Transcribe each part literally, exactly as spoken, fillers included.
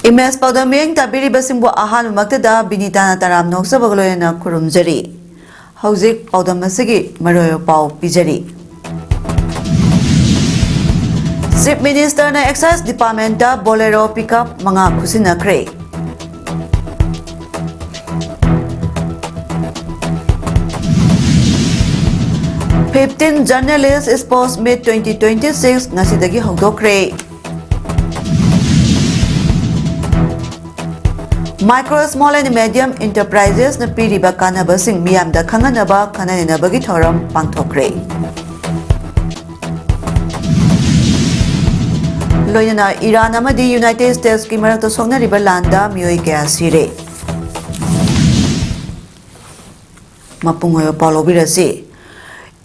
Image ꯄꯥꯎꯗꯝ ꯃꯤꯠꯌꯦꯡ ꯇꯥꯕꯤꯔꯤꯕꯁꯤꯡꯕꯨ ꯑꯍꯥꯟꯕꯃꯛꯇꯗ ꯕꯤꯅꯤꯇꯥꯅ ꯇꯔꯥꯝ ꯅꯣꯛꯆꯕꯒ ꯂꯣꯏꯅꯅ ꯈꯨꯔꯨꯝꯖꯔꯤ꯫ ꯍꯧꯖꯤꯛ ꯄꯥꯎꯗꯝ ꯑꯁꯤꯒꯤ ꯃꯔꯨꯑꯣꯏꯕ ꯄꯥꯎ ꯄꯤꯖꯔꯤ꯫ ꯆꯤꯐ ꯃꯤꯅꯤꯁꯇꯔꯅ ꯑꯦꯛꯁꯥꯏꯖ ꯗꯤꯄꯥꯔꯠꯃꯦꯟꯇ ꯕꯣꯂꯦꯔꯣ ꯄꯤꯀꯞ ꯃꯉꯥ ꯈꯨꯠꯁꯤꯟꯅꯈ꯭ꯔꯦ꯫ Fifteen Journalist Sports Meet twenty twenty-six ꯉꯁꯤꯗꯒꯤ ꯍꯧꯗꯣꯛꯈ꯭ꯔꯦ꯫ Micro, Small and Medium Enterprisesꯅ ꯄꯤꯔꯤꯕ ꯀꯥꯟꯅꯕꯁꯤꯡ ꯃꯤꯌꯥꯝꯗ ꯈꯪꯍꯟꯅꯕ ꯈꯟꯅ ꯅꯩꯅꯕꯒꯤ ꯊꯧꯔꯝ ꯄꯥꯡꯊꯣꯛꯈ꯭ꯔꯦ꯫ ꯂꯣꯏꯅꯅ ꯏꯔꯥꯟ ꯑꯃꯗꯤ ꯌꯨꯅꯥꯏꯇꯦꯗ ꯁ꯭ꯇꯦꯠꯁꯀꯤ ꯃꯔꯛꯇ ꯁꯣꯛꯅꯔꯤꯕ ꯂꯥꯟꯗ ꯃꯤꯑꯣꯏ ꯀꯌꯥ ꯁꯤꯔꯦ꯫ ꯃꯄꯨꯡ ꯑꯣꯏꯕ ꯄꯥꯎ ꯂꯧꯕꯤꯔꯁꯤ꯫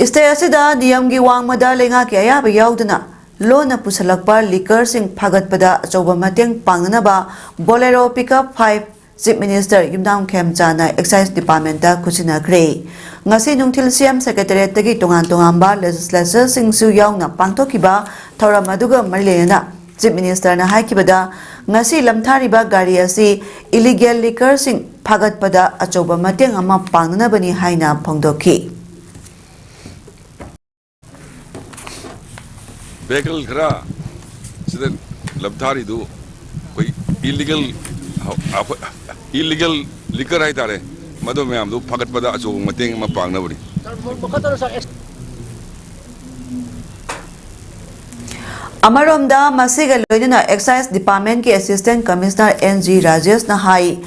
ꯁ꯭ꯇꯦꯠ ꯑꯁꯤꯗ ꯅꯤꯌꯝꯒꯤ ꯋꯥꯡꯃꯗ ꯂꯩꯉꯥꯛꯀꯤ ꯑꯌꯥꯕ ꯌꯥꯎꯗꯅ ꯂꯣꯟꯅ ꯄꯨꯁꯜꯂꯛꯄ ꯂꯤꯀꯔꯁꯤꯡ ꯐꯥꯒꯠꯄꯗ ꯑꯆꯧꯕ ꯃꯇꯦꯡ ꯄꯥꯡꯅꯅꯕ ꯕꯣꯂꯦꯔꯣ ꯄꯤꯀꯞ ꯐꯥꯏꯚ ꯆꯤꯐ ꯃꯤꯅꯤꯁꯇꯔ ꯌꯨꯝꯅꯥꯝ ꯈꯦꯝꯆꯥꯅ ꯑꯦꯛꯁꯥꯏꯖ ꯗꯤꯄꯥꯔꯠꯃꯦꯟꯇ ꯈꯨꯠꯁꯤꯟꯅꯈ꯭ꯔꯦ꯫ ꯉꯁꯤ ꯅꯨꯡꯊꯤꯜ ꯁꯤ ꯑꯦꯝ ꯁꯦꯀ꯭ꯔꯦꯇꯦꯔꯤꯌꯦꯠꯇꯒꯤ ꯇꯣꯉꯥꯟ ꯇꯣꯉꯥꯟꯕ ꯂꯦꯖꯤꯁꯂꯦꯆꯔꯁꯤꯡꯁꯨ ꯌꯥꯎꯅ ꯄꯥꯡꯊꯣꯛꯈꯤꯕ ꯊꯧꯔꯝ ꯑꯗꯨꯒ ꯃꯔꯤ ꯂꯩꯅꯅ ꯆꯤꯐ ꯃꯤꯅꯤꯁꯇꯔꯅ ꯍꯥꯏꯈꯤꯕꯗ, ꯉꯁꯤ ꯂꯝꯊꯥꯔꯤꯕ ꯒꯥꯔꯤ ꯑꯁꯤ ꯏꯂꯤꯒꯦꯜ ꯂꯤꯀꯔꯁꯤꯡ ꯐꯥꯒꯠꯄꯗ ꯑꯆꯧꯕ ꯃꯇꯦꯡ ꯑꯃ ꯄꯥꯡꯅꯅꯕꯅꯤ ꯍꯥꯏꯅ ꯐꯣꯡꯗꯣꯛꯈꯤ꯫ ꯚꯦꯍꯤꯀꯜ ꯈꯔ ꯁꯤꯗ ꯂꯝꯊꯥꯔꯤꯗꯨ ꯑꯩꯈꯣꯏ ꯏꯂꯤꯒꯦꯜ, ꯑꯩꯈꯣꯏ ꯏꯂꯤꯒꯦꯜ ꯂꯤꯀꯔ ꯍꯥꯏꯇꯥꯔꯦ, ꯃꯗꯨ ꯃꯌꯥꯝꯗꯨ ꯐꯥꯒꯠꯄꯗ ꯑꯆꯧꯕ ꯃꯇꯦꯡ ꯑꯃ ꯄꯥꯡꯅꯕꯅꯤ꯫ ꯑꯃꯔꯣꯝꯗ, ꯃꯁꯤꯒ ꯂꯣꯏꯅꯅ ꯑꯦꯛꯁꯥꯏꯖ ꯗꯤꯄꯥꯔꯠꯃꯦꯟꯠꯀꯤ ꯑꯦꯁꯤꯁꯇꯦꯟꯠ ꯀꯃꯤꯁꯅꯔ ꯑꯦꯟ ꯖꯤ ꯔꯥꯖꯦꯁꯅ ꯍꯥꯏ,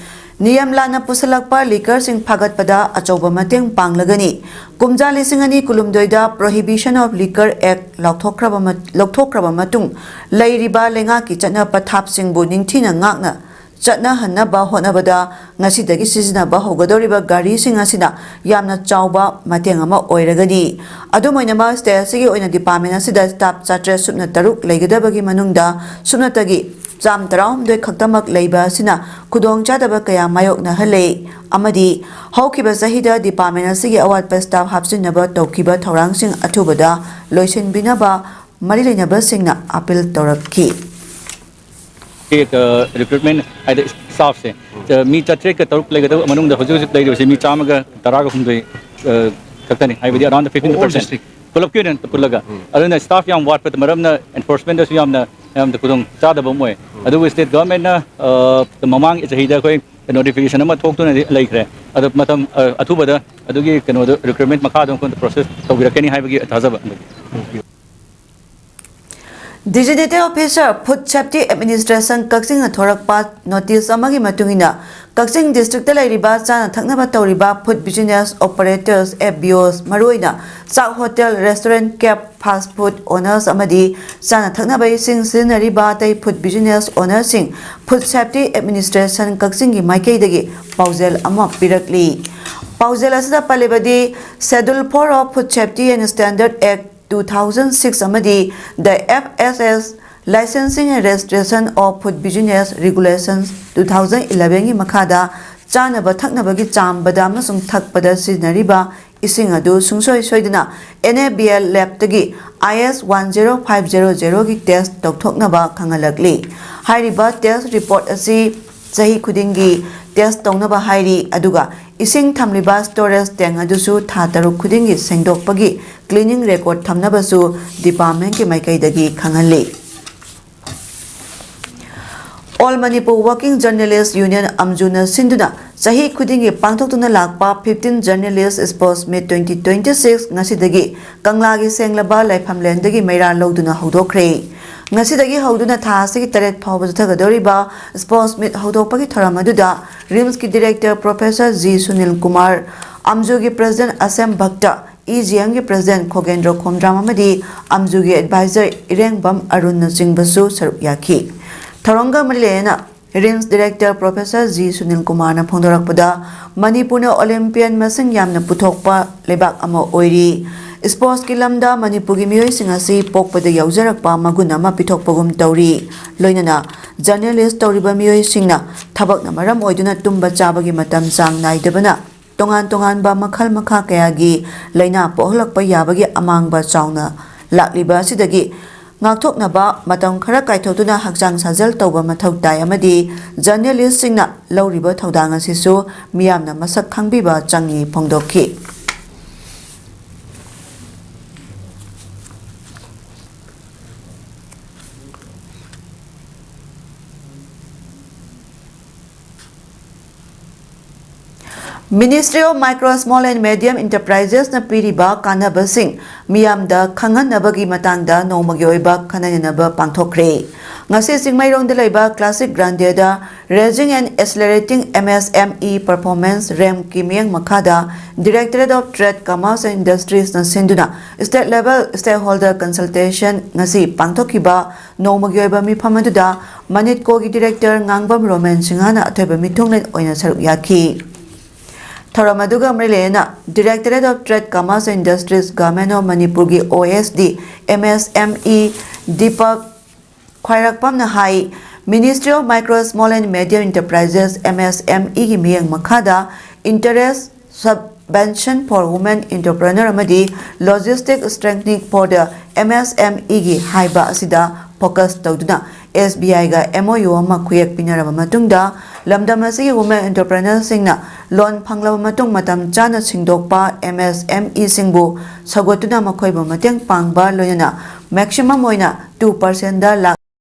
ꯅꯤꯌꯝ ꯂꯥꯟꯅ ꯄꯨꯁꯜꯂꯛꯄ ꯂꯤꯀꯔꯁꯤꯡ ꯐꯥꯒꯠꯄꯗ ꯑꯆꯧꯕ ꯃꯇꯦꯡ ꯄꯥꯡꯂꯒꯅꯤ꯫ ꯀꯨꯝꯖꯥ ꯂꯤꯁꯤꯡ ꯑꯅꯤ ꯀꯨꯟꯍꯨꯝꯗꯣꯏꯗ Prohibition of Liquor Act ꯂꯥꯎꯊꯣꯛꯈ꯭ꯔꯕ ꯃ-, ꯂꯧꯊꯣꯛꯈ꯭ꯔꯕ ꯃꯇꯨꯡ, ꯂꯩꯔꯤꯕ ꯂꯩꯉꯥꯛꯀꯤ ꯆꯠꯅ ꯄꯊꯥꯞꯁꯤꯡꯕꯨ ꯅꯤꯡꯊꯤꯅ ꯉꯥꯛꯅ ꯆꯠꯅꯍꯟꯅꯕ ꯍꯣꯠꯅꯕꯗ ꯉꯁꯤꯗꯒꯤ ꯁꯤꯖꯤꯟꯅꯕ ꯍꯧꯒꯗꯧꯔꯤꯕ ꯒꯥꯔꯤꯁꯤꯡ ꯑꯁꯤꯅ ꯌꯥꯝꯅ ꯆꯥꯎꯕ ꯃꯇꯦꯡ ꯑꯃ ꯑꯣꯏꯔꯒꯅꯤ꯫ ꯑꯗꯨꯝ ꯑꯣꯏꯅꯃꯛ, ꯁ꯭ꯇꯦꯠ ꯑꯁꯤꯒꯤ ꯑꯣꯏꯅ ꯗꯤꯄꯥꯔꯠꯃꯦꯟꯠ ꯑꯁꯤꯗ ꯁ꯭ꯇꯥꯐ ꯆꯥꯇ꯭ꯔꯦꯠ ꯁꯨꯞꯅ ꯇꯔꯨꯛ ꯂꯩꯒꯗꯕꯒꯤ ꯃꯅꯨꯡꯗ ꯁꯨꯞꯅꯇꯒꯤ ꯆꯥꯝ ꯇꯔꯥꯍꯨꯝꯗꯣꯏ ꯈꯛꯇꯃꯛ ꯂꯩꯕ ꯑꯁꯤꯅ ꯈꯨꯗꯣꯡꯆꯥꯗꯕ ꯀꯌꯥ ꯃꯥꯌꯣꯛꯅꯍꯜꯂꯦ ꯑꯃꯗꯤ ꯍꯧꯈꯤꯕ ꯆꯍꯤꯗ ꯗꯤꯄꯥꯔꯠꯃꯦꯟꯠ ꯑꯁꯤꯒꯤ ꯑꯋꯥꯠꯄ ꯁ꯭ꯇꯥꯐ ꯍꯥꯞꯆꯤꯟꯅꯕ ꯇꯧꯈꯤꯕ ꯊꯧꯔꯥꯡꯁꯤꯡ ꯑꯊꯨꯕꯗ ꯂꯣꯏꯁꯤꯟꯕꯤꯅꯕ ꯃꯔꯤ ꯂꯩꯅꯕꯁꯤꯡꯅ ꯑꯥꯄꯤꯜ ꯇꯧꯔꯛꯈꯤ꯫ ꯍꯧꯖꯤꯛ ꯔꯤꯀ꯭ꯔꯨꯠꯃꯦꯟ ꯍꯥꯏꯗꯤ ꯁ꯭ꯇꯥꯐꯁꯦ ꯃꯤ ꯆꯥꯇ꯭ꯔꯦꯠꯀ ꯇꯔꯨꯛ ꯂꯩꯒꯗꯕ ꯃꯅꯨꯡꯗ ꯍꯧꯖꯤꯛ ꯍꯧꯖꯤꯛ ꯂꯩꯔꯤꯕꯁꯤ ꯃꯤ ꯆꯥꯝꯃꯒ ꯇꯔꯥꯒ ꯍꯨꯝꯗꯣꯏ ꯈꯛꯇꯅꯤ, ꯍꯥꯏꯕꯗꯤ ꯑꯔꯥꯎꯟ ꯐꯤꯐꯇꯤꯟ ꯄꯔꯁꯦꯟ ꯄꯨꯂꯞꯀꯤ ꯑꯣꯏꯅ ꯄꯨꯜꯂꯒ꯫ ꯑꯗꯨꯅ ꯁ꯭ꯇꯥꯐ ꯌꯥꯝ ꯋꯥꯠꯄꯗ ꯃꯔꯝꯅ ꯑꯦꯟꯐꯣꯔꯁꯃꯦꯟꯗꯁꯨ ꯌꯥꯝꯅ ꯌꯥꯝꯅ ꯈꯨꯗꯣꯡ ꯆꯥꯗꯕ ꯑꯃ ꯑꯣꯏ꯫ ꯑꯗꯨꯕꯨ ꯁ꯭ꯇꯦꯠ ꯒꯚꯔꯟꯃꯦꯟꯠꯅ ꯃꯃꯥꯡ ꯆꯍꯤꯗ ꯑꯩꯈꯣꯏ ꯅꯣꯇꯤꯐꯤꯀꯦꯁꯟ ꯑꯃ ꯊꯣꯛꯇꯨꯅ ꯂꯩꯈ꯭ꯔꯦ꯫ ꯑꯗꯣ ꯃꯇꯝ ꯑꯊꯨꯕꯗ ꯑꯗꯨꯒꯤ ꯀꯩꯅꯣꯗꯣ ꯔꯤꯀ꯭ꯔꯨꯠꯃꯦꯟ ꯃꯈꯥ ꯑꯗꯨꯝ ꯑꯩꯈꯣꯏ ꯄ꯭ꯔꯣꯁꯦꯁ ꯇꯧꯕꯤꯔꯛꯀꯅꯤ ꯍꯥꯏꯕꯒꯤ ꯊꯥꯖꯕ꯫ Designated Officer Food Safety Administration ꯀꯛꯆꯤꯡꯅ ꯊꯣꯔꯛꯄ ꯅꯣꯇꯤꯁ ꯑꯃꯒꯤ ꯃꯇꯨꯡ ꯏꯟꯅ, ꯀꯛꯆꯤꯡ ꯗꯤꯁꯇ꯭ꯔꯤꯛꯇ ꯂꯩꯔꯤꯕ ꯆꯥꯅ ꯊꯛꯅꯕ ꯇꯧꯔꯤꯕ food business operators, F B Os, ꯃꯔꯨꯑꯣꯏꯅ ꯆꯥꯛ hotel, restaurant, cafe, fast food owners ꯑꯃꯗꯤ ꯆꯥꯅ ꯊꯛꯅꯕ ꯏꯁꯤꯡ ꯁꯤꯖꯤꯟꯅꯔꯤꯕ ꯑꯇꯩ ꯐꯨꯗ ꯕꯤꯖꯤꯅꯦꯁ ꯑꯣꯅꯔꯁꯤꯡ ꯐꯨꯗ ꯁꯦꯐꯇꯤ ꯑꯦꯗꯃꯤꯅꯤꯁꯇ꯭ꯔꯦꯁꯟ ꯀꯛꯆꯤꯡꯒꯤ ꯃꯥꯏꯀꯩꯗꯒꯤ ꯄꯥꯎꯖꯦꯜ ꯑꯃ ꯄꯤꯔꯛꯂꯤ꯫ ꯄꯥꯎꯖꯦꯜ ꯑꯁꯤꯗ ꯄꯜꯂꯤꯕꯗꯤ, Schedule four of Food Safety and Standard Act two thousand six ꯑꯃꯗꯤ The F S S Licensing and Registration of Food Business Regulations two thousand elevenꯒꯤ ꯃꯈꯥꯗ ꯆꯥꯅꯕ ꯊꯛꯅꯕꯒꯤ ꯆꯥꯝꯕꯗ ꯑꯃꯁꯨꯡ ꯊꯛꯄꯗ ꯁꯤꯖꯤꯟꯅꯔꯤꯕ ꯏꯁꯤꯡ ꯑꯗꯨ ꯁꯨꯡꯁꯣꯏ ꯁꯣꯏꯗꯅ N A B L ꯂꯦꯕꯇꯒꯤ I S one zero five zero zeroꯒꯤ ꯇꯦꯁ ꯇꯧꯊꯣꯛꯅꯕ ꯈꯪꯍꯜꯂꯛꯂꯤ꯫ ꯍꯥꯏꯔꯤꯕ ꯇꯦꯁ ꯔꯤꯄꯣꯔꯠ ꯑꯁꯤ ꯆꯍꯤ ꯈꯨꯗꯤꯡꯒꯤ ꯇꯦꯁ ꯇꯧꯅꯕ ꯍꯥꯏꯔꯤ, ꯑꯗꯨꯒ ꯏꯁꯤꯡ ꯊꯝꯂꯤꯕ ꯁ꯭ꯇꯣꯔꯦꯖ ꯇꯦꯡ ꯑꯗꯨꯁꯨ ꯊꯥ ꯇꯔꯨꯛ ꯈꯨꯗꯤꯡꯒꯤ ꯁꯦꯡꯗꯣꯛꯄꯒꯤ ꯀ꯭ꯂꯤꯅꯤꯡ ꯔꯦꯀꯣꯔꯗ ꯊꯝꯅꯕꯁꯨ ꯗꯤꯄꯥꯔꯠꯃꯦꯟꯠꯀꯤ ꯃꯥꯏꯀꯩꯗꯒꯤ ꯈꯪꯍꯜꯂꯤ꯫ All Manipur Working Journalist Union, ꯑꯝꯖꯨꯅ ꯁꯤꯟꯗꯨꯅ ꯆꯍꯤ ꯈꯨꯗꯤꯡꯒꯤ ꯄꯥꯡꯊꯣꯛꯇꯨꯅ ꯂꯥꯛꯄ fifteen Journalist Sports Meet twenty twenty six ꯉꯁꯤꯗꯒꯤ ꯀꯪꯂꯥꯒꯤ ꯁꯦꯡꯂꯕ ꯂꯥꯏꯐꯝꯂꯦꯟꯗꯒꯤ ꯃꯩꯔꯥ ꯂꯧꯗꯨꯅ ꯍꯧꯗꯣꯛꯈ꯭ꯔꯦ꯫ ꯉꯁꯤꯗꯒꯤ ꯍꯧꯗꯨꯅ ꯊꯥ ꯑꯁꯤꯒꯤ ꯇꯔꯦꯠ ꯐꯥꯎꯕ ꯆꯠꯊꯒꯗꯧꯔꯤꯕ ꯁ꯭ꯄꯣꯔꯠꯁ ꯃꯤꯠ ꯍꯧꯗꯣꯛꯄꯒꯤ ꯊꯧꯔꯝ ꯑꯗꯨꯗ ꯔꯤꯝꯁꯀꯤ director professor G Sunil Kumar, ꯑꯝꯖꯨꯒꯤ president Asem Bhakta, E G ꯑꯦꯝꯒꯤ ꯄ꯭ꯔꯦꯁꯤꯗꯦꯟꯠ ꯈꯣꯒꯦꯟꯗ꯭ꯔꯣ ꯈꯣꯝꯗ꯭ꯔꯥꯝ ꯑꯃꯗꯤ ꯑꯝꯖꯨꯒꯤ ꯑꯦꯗꯚꯥꯏꯖꯔ ꯏꯔꯦꯡꯕꯝ ꯑꯔꯨꯟꯅꯆꯤꯡꯕꯁꯨ ꯁꯔꯨꯛ ꯌꯥꯈꯤ꯫ ꯊꯧꯔꯝꯒ ꯃꯔꯤ ꯂꯩꯅꯅ RIMS director professor G Sunil ꯀꯨꯃꯥꯔꯅ ꯐꯣꯡꯗꯣꯔꯛꯄꯗ, ꯃꯅꯤꯄꯨꯔꯅ ꯑꯣꯂꯦꯝꯄꯤꯌꯟ ꯃꯁꯤꯡ ꯌꯥꯝꯅ ꯄꯨꯊꯣꯛꯄ ꯂꯩꯕꯥꯛ ꯑꯃ ꯑꯣꯏꯔꯤ꯫ ꯁ꯭ꯄꯣꯔꯠꯁꯀꯤ ꯂꯝꯗ ꯃꯅꯤꯄꯨꯔꯒꯤ ꯃꯤꯑꯣꯏꯁꯤꯡ ꯑꯁꯤ ꯄꯣꯛꯄꯗ ꯌꯥꯎꯖꯔꯛꯄ ꯃꯒꯨꯟ ꯑꯃ ꯄꯤꯊꯣꯛꯄꯒꯨꯝ ꯇꯧꯔꯤ꯫ ꯂꯣꯏꯅꯅ ꯖꯔꯅꯦꯂꯤꯁ ꯇꯧꯔꯤꯕ ꯃꯤꯑꯣꯏꯁꯤꯡꯅ ꯊꯕꯛꯅ ꯃꯔꯝ ꯑꯣꯏꯗꯨꯅ ꯇꯨꯝꯕ ꯆꯥꯕꯒꯤ ꯃꯇꯝ ꯆꯥꯡ ꯅꯥꯏꯗꯕꯅ ꯇꯣꯉꯥꯟ ꯇꯣꯉꯥꯟꯕ ꯃꯈꯜ ꯃꯈꯥ ꯀꯌꯥꯒꯤ ꯂꯥꯏꯅꯥ ꯄꯣꯛꯍꯜꯂꯛꯄ ꯌꯥꯕꯒꯤ ꯑꯃꯥꯡꯕ ꯆꯥꯎꯅ ꯂꯥꯛꯂꯤꯕ ꯑꯁꯤꯗꯒꯤ ꯉꯥꯛꯊꯣꯛꯅꯕ ꯃꯇꯝ ꯈꯔ ꯀꯥꯏꯊꯣꯛꯇꯨꯅ ꯍꯛꯆꯥꯡ ꯁꯥꯖꯦꯜ ꯇꯧꯕ ꯃꯊꯧ ꯇꯥꯏ ꯑꯃꯗꯤ ꯖꯔꯅꯦꯂꯤꯁꯁꯤꯡꯅ ꯂꯧꯔꯤꯕ ꯊꯧꯗꯥꯡ ꯑꯁꯤꯁꯨ ꯃꯤꯌꯥꯝꯅ ꯃꯁꯛ ꯈꯪꯕꯤꯕ ꯆꯪꯏ ꯐꯣꯡꯗꯣꯛꯈꯤ꯫ Ministry of Micro, Small and Medium Enterprisesꯅ ꯄꯤꯔꯤꯕ ꯀꯥꯟꯅꯕꯁꯤꯡ ꯃꯤꯌꯥꯝꯗ ꯈꯪꯍꯟꯅꯕꯒꯤ ꯃꯇꯥꯡꯗ ꯅꯣꯡꯃꯒꯤ ꯑꯣꯏꯕ ꯈꯟꯅ ꯅꯩꯅꯕ ꯄꯥꯡꯊꯣꯛꯈ꯭ꯔꯦ꯫ ꯉꯁꯤ ꯆꯤꯡꯃꯩꯔꯣꯡꯗ ꯂꯩꯕ Classic Grandeꯗ Raising and Accelerating MSME Performance, ꯔꯦꯝꯞꯀꯤ ꯃꯤꯠꯌꯦꯡ ꯃꯈꯥꯗ Directorate of Trade, Commerce and Industries ꯅ ꯁꯤꯟꯗꯨꯅ state level stakeholder consultation ꯉꯁꯤ ꯄꯥꯡꯊꯣꯛꯈꯤꯕ ꯅꯣꯡꯃꯒꯤ ꯑꯣꯏꯕ ꯃꯤꯐꯝ ꯑꯗꯨꯗ ꯃꯅꯤꯠꯀꯣꯒꯤ director ꯉꯥꯡꯕꯝ ꯔꯣꯃꯦꯟ ꯁꯤꯡꯍꯅ ꯑꯊꯣꯏꯕ ꯃꯤꯊꯨꯡꯂꯦꯟ ꯑꯣꯏꯅ ꯁꯔꯨꯛ ꯌꯥꯈꯤ꯫ ꯊꯧꯔꯝ ꯑꯗꯨꯒ ꯃꯔꯤ ꯂꯩꯅꯅ Directorate of Trade, Commerce and Industries, Government of ꯃꯅꯤꯄꯨꯔꯒꯤ OSD, MSME Deepak ꯈ꯭ꯋꯥꯏꯔꯥꯛꯄꯝꯅ high, Ministry of Micro, Small and Medium Enterprises, MSMEꯒꯤ ꯃꯤꯠꯌꯦꯡ ꯃꯈꯥꯗ Interest Subvention for Women Entrepreneur ꯑꯃꯗꯤ Logistic Strengthening for the MSMEꯒꯤ ꯍꯥꯏꯕ ꯑꯁꯤꯗ focus ꯇꯧꯗꯨꯅ SBIꯒ MOU ꯑꯃ ꯈꯨꯌꯦꯛ ꯄꯤꯅꯔꯕ ꯃꯇꯨꯡꯗ ꯂꯝꯗꯝ ꯑꯁꯤꯒꯤ women entrepreneurꯁꯤꯡꯅ loan ꯐꯪꯂꯕ ꯃꯇꯨꯡ ꯃꯇꯝ ꯆꯥꯅ ꯁꯤꯡꯗꯣꯛꯄ, MSMEꯁꯤꯡꯕꯨ ꯁꯧꯒꯠꯇꯨꯅ ꯃꯈꯣꯏꯕꯨ ꯃꯇꯦꯡ ꯄꯥꯡꯕ, ꯂꯣꯏꯅꯅ maximum ꯑꯣꯏꯅ two percentꯗ ꯂꯥꯛ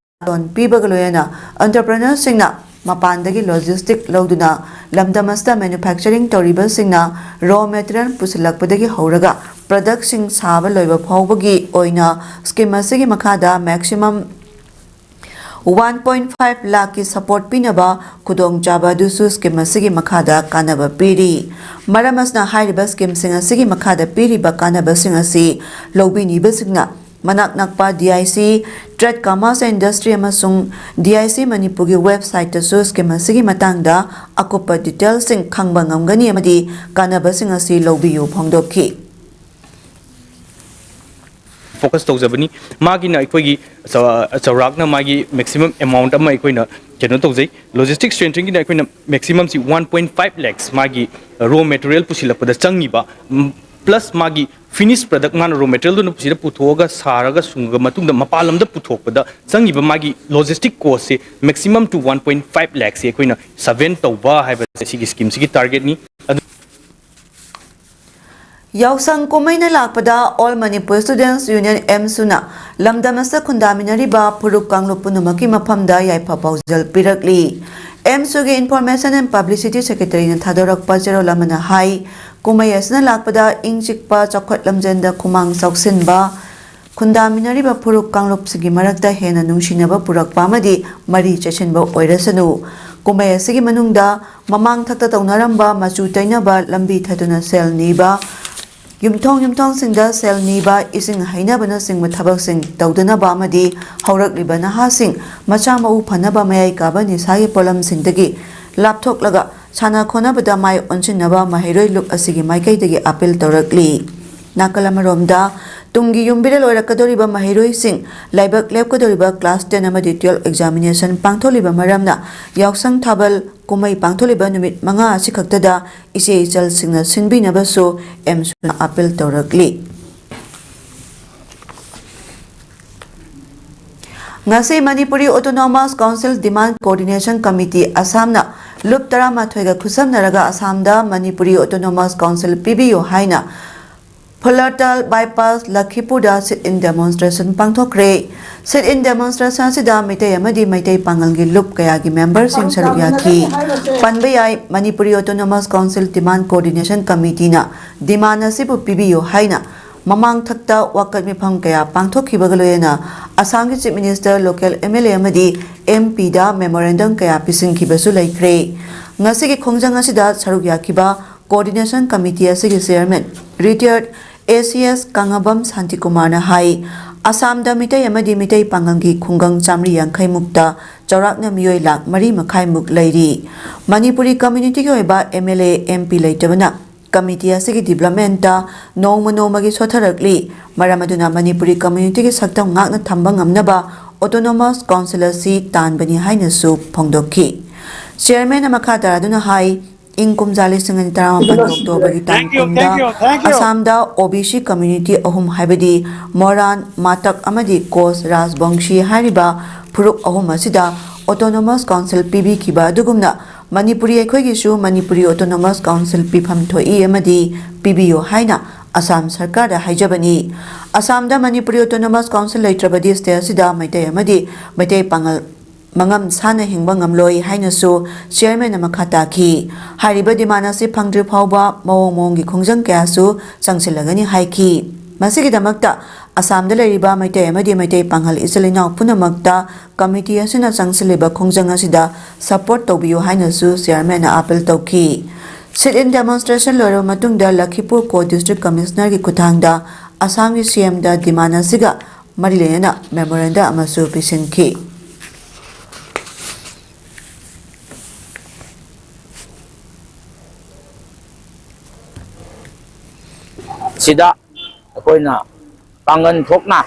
loan ꯄꯤꯕꯒ ꯂꯣꯏꯅꯅ entrepreneurꯁꯤꯡꯅ ꯃꯄꯥꯟꯗꯒꯤ logistic ꯂꯧꯗꯨꯅ ꯂꯝꯗꯝ ꯑꯁꯤꯗ manufacturing ꯇꯧꯔꯤꯕꯁꯤꯡꯅ raw material ꯄꯨꯁꯤꯜꯂꯛꯄꯗꯒꯤ ꯍꯧꯔꯒ productꯁꯤꯡ ꯁꯥꯕ ꯂꯣꯏꯕ ꯐꯥꯎꯕꯒꯤ ꯑꯣꯏꯅ scheme ꯑꯁꯤꯒꯤ ꯃꯈꯥꯗ maximum one point five ꯂꯥꯈꯀꯤ support ꯄꯤꯅꯕ ꯈꯨꯗꯣꯡꯆꯥꯕ ꯑꯗꯨꯁꯨ scheme ꯑꯁꯤꯒꯤ ꯃꯈꯥꯗ ꯀꯥꯟꯅꯕ ꯄꯤꯔꯤ꯫ ꯃꯔꯝ ꯑꯁꯤꯅ ꯍꯥꯏꯔꯤꯕ schemeꯁꯤꯡ ꯑꯁꯤꯒꯤ ꯃꯈꯥꯗ ꯄꯤꯔꯤꯕ ꯀꯥꯟꯅꯕꯁꯤꯡ ꯑꯁꯤ ꯂꯧꯕꯤꯅꯤꯕꯁꯤꯡꯅ ꯃꯅꯥꯛ ꯅꯛꯄ DIC, Trade, Commerce and Industry ꯑꯃꯁꯨꯡ DIC ꯃꯅꯤꯄꯨꯔꯒꯤ websiteꯇꯁꯨ scheme ꯑꯁꯤꯒꯤ ꯃꯇꯥꯡꯗ ꯑꯀꯨꯞꯄ detailꯁꯤꯡ ꯈꯪꯕ ꯉꯝꯒꯅꯤ ꯑꯃꯗꯤ ꯀꯥꯟꯅꯕꯁꯤꯡ ꯑꯁꯤ ꯂꯧꯕꯤꯌꯨ ꯐꯣꯡꯗꯣꯛꯈꯤ꯫ Focus ꯇꯧꯖꯕꯅꯤ꯫ ꯃꯥꯒꯤꯅ ꯑꯩꯈꯣꯏꯒꯤ ꯆꯥꯎ-, ꯆꯥꯎꯔꯥꯛꯅ ꯃꯥꯒꯤ maximum amount ꯑꯃ ꯑꯩꯈꯣꯏꯅ ꯀꯩꯅꯣ ꯇꯧꯖꯩ꯫ Logistic strengtheningꯒꯤꯅ ꯑꯩꯈꯣꯏꯅ maximumꯁꯤ one point five lakhs ꯃꯥꯒꯤ raw material ꯄꯨꯁꯤꯜꯂꯛꯄꯗ ꯆꯪꯉꯤꯕ, ꯎꯝ, plus ꯃꯥꯒꯤ finished product, ꯃꯥꯅ raw materialꯗꯨꯅ ꯁꯤꯗ ꯄꯨꯊꯣꯛꯑꯒ ꯁꯥꯔꯒ ꯁꯨꯡꯉꯒ ꯃꯇꯨꯡꯗ ꯃꯄꯥꯟ ꯂꯝꯗ ꯄꯨꯊꯣꯛꯄꯗ ꯆꯪꯉꯤꯕ ꯃꯥꯒꯤ logistic costꯁꯦ maximum to one point five lakhꯁꯦ ꯑꯩꯈꯣꯏꯅ ꯁꯕꯦꯟ ꯇꯧꯕ ꯍꯥꯏꯕꯁꯦ ꯁꯤꯒꯤ schemeꯁꯤꯒꯤ targetꯅꯤ꯫ ꯑꯗꯨ ꯌꯥꯎꯁꯪ ꯀꯨꯝꯍꯩꯅ ꯂꯥꯛꯄꯗ All Manipur Students Union, ꯑꯦꯝꯁꯨꯅ ꯂꯝꯗꯝ ꯑꯁꯤꯗ ꯈꯨꯟꯗꯥꯃꯤꯟꯅꯔꯤꯕ ꯐꯨꯔꯨꯞ ꯀꯥꯡꯂꯨꯞ ꯄꯨꯝꯅꯃꯛꯀꯤ ꯃꯐꯝꯗ ꯌꯥꯏꯐ ꯄꯥꯎꯖꯦꯜ ꯄꯤꯔꯛꯂꯤ꯫ ꯑꯦꯝꯁꯨꯒꯤ Information and Publicity Secretaryꯅ ꯊꯥꯗꯣꯔꯛꯄ ꯆꯦꯔꯣꯜ ꯑꯃꯅ ꯍꯥꯏ, ꯀꯨꯝꯍꯩ ꯑꯁꯤꯅ ꯂꯥꯛꯄꯗ ꯏꯪ ꯆꯤꯛꯄ ꯆꯥꯎꯈꯠ ꯂꯝꯖꯦꯟꯗ ꯈꯨꯃꯥꯡ ꯆꯥꯎꯁꯤꯟꯕ, ꯈꯨꯟꯗꯥꯃꯤꯟꯅꯔꯤꯕ ꯐꯨꯔꯨꯞ ꯀꯥꯡꯂꯨꯞꯁꯤꯡꯒꯤ ꯃꯔꯛꯇ ꯍꯦꯟꯅ ꯅꯨꯡꯁꯤꯅꯕ ꯄꯨꯔꯛꯄ ꯑꯃꯗꯤ ꯃꯔꯤ ꯆꯦꯠꯁꯤꯟꯕ ꯑꯣꯏꯔꯁꯅꯨ꯫ ꯀꯨꯝꯍꯩ ꯑꯁꯤꯒꯤ ꯃꯅꯨꯡꯗ ꯃꯃꯥꯡ ꯊꯛꯇ ꯇꯧꯅꯔꯝꯕ ꯃꯆꯨ ꯇꯩꯅꯕ, ꯂꯝꯕꯤ ꯊꯠꯇꯨꯅ ꯁꯦꯜ ꯅꯤꯕ, ꯌꯨꯝꯊꯣꯡ ꯌꯨꯝꯊꯣꯡꯁꯤꯡꯗ ꯁꯦꯜ ꯅꯤꯕ, ꯏꯁꯤꯡ ꯍꯩꯅꯕꯅꯆꯤꯡꯕ ꯊꯕꯛꯁꯤꯡ ꯇꯧꯗꯅꯕ ꯑꯃꯗꯤ ꯍꯧꯔꯛꯂꯤꯕ ꯅꯍꯥꯁꯤꯡ ꯃꯆꯥ ꯃꯎ ꯐꯅꯕ, ꯃꯌꯥꯏ ꯀꯥꯕ ꯅꯤꯁꯥꯒꯤ ꯄꯣꯠꯂꯝꯁꯤꯡꯗꯒꯤ ꯂꯥꯞꯊꯣꯛꯂꯒ ꯁꯥꯟꯅ ꯈꯣꯠꯅꯕꯗ ꯃꯥꯏ ꯑꯣꯟꯁꯤꯟꯅꯕ ꯃꯍꯩꯔꯣꯏ ꯂꯨꯞ ꯑꯁꯤꯒꯤ ꯃꯥꯏꯀꯩꯗꯒꯤ ꯑꯥꯄꯤꯜ ꯇꯧꯔꯛꯂꯤ꯫ ꯅꯥꯀꯜ ꯑꯃꯔꯣꯝꯗ, ꯇꯨꯡꯒꯤ ꯌꯨꯝꯕꯤꯔꯦꯜ ꯑꯣꯏꯔꯛꯀꯗꯧꯔꯤꯕ ꯃꯍꯩꯔꯣꯏꯁꯤꯡ ꯂꯥꯏꯕꯛ ꯂꯦꯞꯀꯗꯧꯔꯤꯕ class ten ꯑꯃꯗꯤ twelve examination ꯄꯥꯡꯊꯣꯛꯂꯤꯕ ꯃꯔꯝꯅ ꯌꯥꯎꯁꯪ ꯊꯥꯕꯜ ꯀꯨꯝꯍꯩ ꯄꯥꯡꯊꯣꯛꯂꯤꯕ ꯅꯨꯃꯤꯠ ꯃꯉꯥ ꯑꯁꯤꯈꯛꯇꯗ ꯏꯆꯦ ꯏꯆꯜꯁꯤꯡꯅ ꯁꯤꯟꯕꯤꯅꯕꯁꯨ ꯑꯦꯝꯁꯨꯅ ꯑꯥꯄꯤꯜ ꯇꯧꯔꯛꯂꯤ꯫ ꯉꯁꯤ Manipuri Autonomous Council Demand Coordination Committee ꯑꯁꯥꯝꯅ ꯂꯨꯞ ꯇꯔꯥꯃꯥꯊꯣꯏꯒ ꯈꯨꯠꯁꯝꯅꯔꯒ ꯑꯁꯥꯝꯗ ꯃꯅꯤꯄꯨꯔꯤ Autonomous Council ꯄꯤꯕꯤꯌꯨ ꯍꯥꯏꯅ ꯐꯨꯂꯔꯇꯥꯜ bypass ꯂꯈꯤꯄꯨꯔꯗ sit-in demonstration ꯄꯥꯡꯊꯣꯛꯈ꯭ꯔꯦ꯫ Sit-in demonstration ꯑꯁꯤꯗ ꯃꯤꯇꯩ ꯑꯃꯗꯤ ꯃꯩꯇꯩ ꯄꯥꯉꯜꯒꯤ ꯂꯨꯞ ꯀꯌꯥꯒꯤ memberꯁꯤꯡ ꯁꯔꯨꯛ ꯌꯥꯈꯤ꯫ ꯄꯟꯕ ꯌꯥꯏ, Manipuri Autonomous Council Demand Coordination Committeeꯅ demand ꯑꯁꯤꯕꯨ ꯄꯤꯕꯤꯌꯨ ꯍꯥꯏꯅ ꯃꯃꯥꯡ ꯊꯛꯇ ꯋꯥꯀꯠ ꯃꯤꯐꯝ ꯀꯌꯥ ꯄꯥꯡꯊꯣꯛꯈꯤꯕꯒ ꯂꯣꯏꯅꯅ ꯑꯁꯥꯝꯒꯤ Chief Minister, local MLA ꯑꯃꯗꯤ MPꯗ memorandum ꯀꯌꯥ ꯄꯤꯁꯤꯟꯈꯤꯕꯁꯨ ꯂꯩꯈ꯭ꯔꯦ꯫ ꯉꯁꯤꯒꯤ ꯈꯣꯡꯖꯪ ꯑꯁꯤꯗ ꯁꯔꯨꯛ ꯌꯥꯈꯤꯕ Coordination Committee ꯑꯁꯤꯒꯤ Chairman, retired ACS ꯀꯪꯉꯕꯝ ꯁꯥꯟꯇꯤꯀꯨꯃꯥꯔꯅ ꯍꯥꯏ, ꯑꯁꯥꯝꯗ ꯃꯤꯇꯩ ꯑꯃꯗꯤ ꯃꯤꯇꯩ ꯄꯥꯉꯜꯒꯤ ꯈꯨꯡꯒꯪ ꯆꯥꯃꯔꯤ ꯌꯥꯡꯈꯩ ꯃꯨꯛꯇ ꯆꯥꯎꯔꯥꯛꯅ ꯃꯤꯑꯣꯏ ꯂꯥꯈ ꯃꯔꯤ ꯃꯈꯥꯏ ꯃꯨꯛ ꯂꯩꯔꯤ꯫ ꯃꯅꯤꯄꯨꯔꯤ communityꯒꯤ ꯑꯣꯏꯕ MLA, MP ꯂꯩꯇꯕꯅ committee ꯑꯁꯤꯒꯤ developmentꯇ ꯅꯣꯡꯃ ꯅꯣꯡꯃꯒꯤ ꯁꯣꯊꯔꯛꯂꯤ꯫ ꯃꯔꯝ ꯑꯗꯨꯅ ꯃꯅꯤꯄꯨꯔꯤ communityꯒꯤ ꯁꯛꯇꯝ ꯉꯥꯛꯅ ꯊꯝꯕ ꯉꯝꯅꯕ Autonomous Council ꯑꯁꯤ ꯇꯥꯟꯕꯅꯤ ꯍꯥꯏꯅꯁꯨ ꯐꯣꯡꯗꯣꯛꯈꯤ꯫ Chairmanꯅ ꯃꯈꯥ ꯇꯥꯔꯗꯨꯅ ꯍꯥꯏ, ꯏꯪ ꯀꯨꯝꯖꯥ ꯂꯤꯁꯤꯡ ꯑꯅꯤ ꯇꯔꯥꯃꯥꯄꯟ ꯑꯣꯛꯇꯣꯕꯔꯒꯤ ꯇꯥꯡ ꯀꯨꯟꯗ ꯑꯁꯥꯝꯗ ꯑꯣ ꯕꯤ ꯁꯤ ꯀꯝꯃ꯭ꯌꯨꯅꯤꯇꯤ ꯑꯍꯨꯝ, ꯍꯥꯏꯕꯗꯤ ꯃꯣꯔꯥꯟ, ꯃꯥꯇꯛ ꯑꯃꯗꯤ ꯀꯣꯁ ꯔꯥꯖꯕꯪꯁꯤ ꯍꯥꯏꯔꯤꯕ ꯐꯨꯔꯨꯞ ꯑꯍꯨꯝ ꯑꯁꯤꯗ ꯑꯣꯇꯣꯅꯣꯃꯁ ꯀꯥꯎꯟꯁꯤꯜ ꯄꯤꯕꯤꯈꯤꯕ ꯑꯗꯨꯒꯨꯝꯅ ꯃꯅꯤꯄꯨꯔꯤ ꯑꯩꯈꯣꯏꯒꯤꯁꯨ ꯃꯅꯤꯄꯨꯔꯤ ꯑꯣꯇꯣꯅꯣꯃꯁ ꯀꯥꯎꯟꯁꯤꯜ ꯄꯤꯐꯝ ꯊꯣꯛꯏ ꯑꯃꯗꯤ ꯄꯤꯕꯤꯌꯨ ꯍꯥꯏꯅ ꯑꯁꯥꯝ ꯁꯔꯀꯥꯔꯗ ꯍꯥꯏꯖꯕꯅꯤ꯫ ꯑꯁꯥꯝꯗ ꯃꯅꯤꯄꯨꯔꯤ ꯑꯣꯇꯣꯅꯣꯃꯁ ꯀꯥꯎꯟꯁꯤꯜ ꯂꯩꯇ꯭ꯔꯕꯗꯤ ꯁ꯭ꯇꯦꯠ ꯑꯁꯤꯗ ꯃꯩꯇꯩ ꯑꯃꯗꯤ ꯃꯩꯇꯩ ꯄꯥꯉꯜ ꯃꯉꯝ ꯁꯥꯅ ꯍꯤꯡꯕ ꯉꯝꯂꯣꯏ ꯍꯥꯏꯅꯁꯨ ꯆꯤꯌꯔꯃꯦꯟꯅ ꯃꯈꯥ ꯇꯥꯈꯤ꯫ ꯍꯥꯏꯔꯤꯕ ꯗꯤꯃꯥꯟ ꯑꯁꯤ ꯐꯪꯗ꯭ꯔꯤ ꯐꯥꯎꯕ ꯃꯑꯣꯡ ꯃꯑꯣꯡꯒꯤ ꯈꯣꯡꯖꯪ ꯀꯌꯥꯁꯨ ꯆꯪꯁꯤꯜꯂꯒꯅꯤ ꯍꯥꯏꯈꯤ꯫ ꯃꯁꯤꯒꯤꯗꯃꯛꯇ ꯑꯁꯥꯝꯗ ꯂꯩꯔꯤꯕ ꯃꯩꯇꯩ ꯑꯃꯗꯤ ꯃꯩꯇꯩ ꯄꯥꯉꯜ ꯏꯆꯤꯜ ꯏꯅꯥꯎ ꯄꯨꯝꯅꯃꯛꯇ ꯀꯃꯤꯇꯤ ꯑꯁꯤꯅ ꯆꯪꯁꯤꯜꯂꯤꯕ ꯈꯣꯡꯖꯪ ꯑꯁꯤꯗ ꯁꯄꯣꯔꯠ ꯇꯧꯕꯤꯌꯨ ꯍꯥꯏꯅꯁꯨ ꯆꯤꯌꯔꯃꯦꯟꯅ ꯑꯥꯄꯤꯜ ꯇꯧꯈꯤ꯫ ꯁꯤꯠ ꯏꯟ ꯗꯦꯃꯣꯟꯁꯇ꯭ꯔꯦꯁꯟ ꯂꯣꯏꯔꯕ ꯃꯇꯨꯡꯗ ꯂꯈꯤꯄꯨꯔ ꯀꯣ ꯗꯤꯁꯇ꯭ꯔꯤꯛ ꯀꯃꯤꯁꯅꯔꯒꯤ ꯈꯨꯠꯊꯥꯡꯗ ꯑꯁꯥꯝꯒꯤ ꯁꯤ ꯑꯦꯝꯗ ꯗꯤꯃꯥꯟ ꯑꯁꯤꯒ ꯃꯔꯤ ꯂꯩꯅꯅ ꯃꯦꯃꯣꯔꯦꯟꯗꯝ ꯑꯃꯁꯨ ꯄꯤꯁꯤꯟꯈꯤ꯫ ꯁꯤꯗ ꯑꯩꯈꯣꯏꯅ ꯄꯥꯡꯒꯜ ꯊꯣꯛꯅ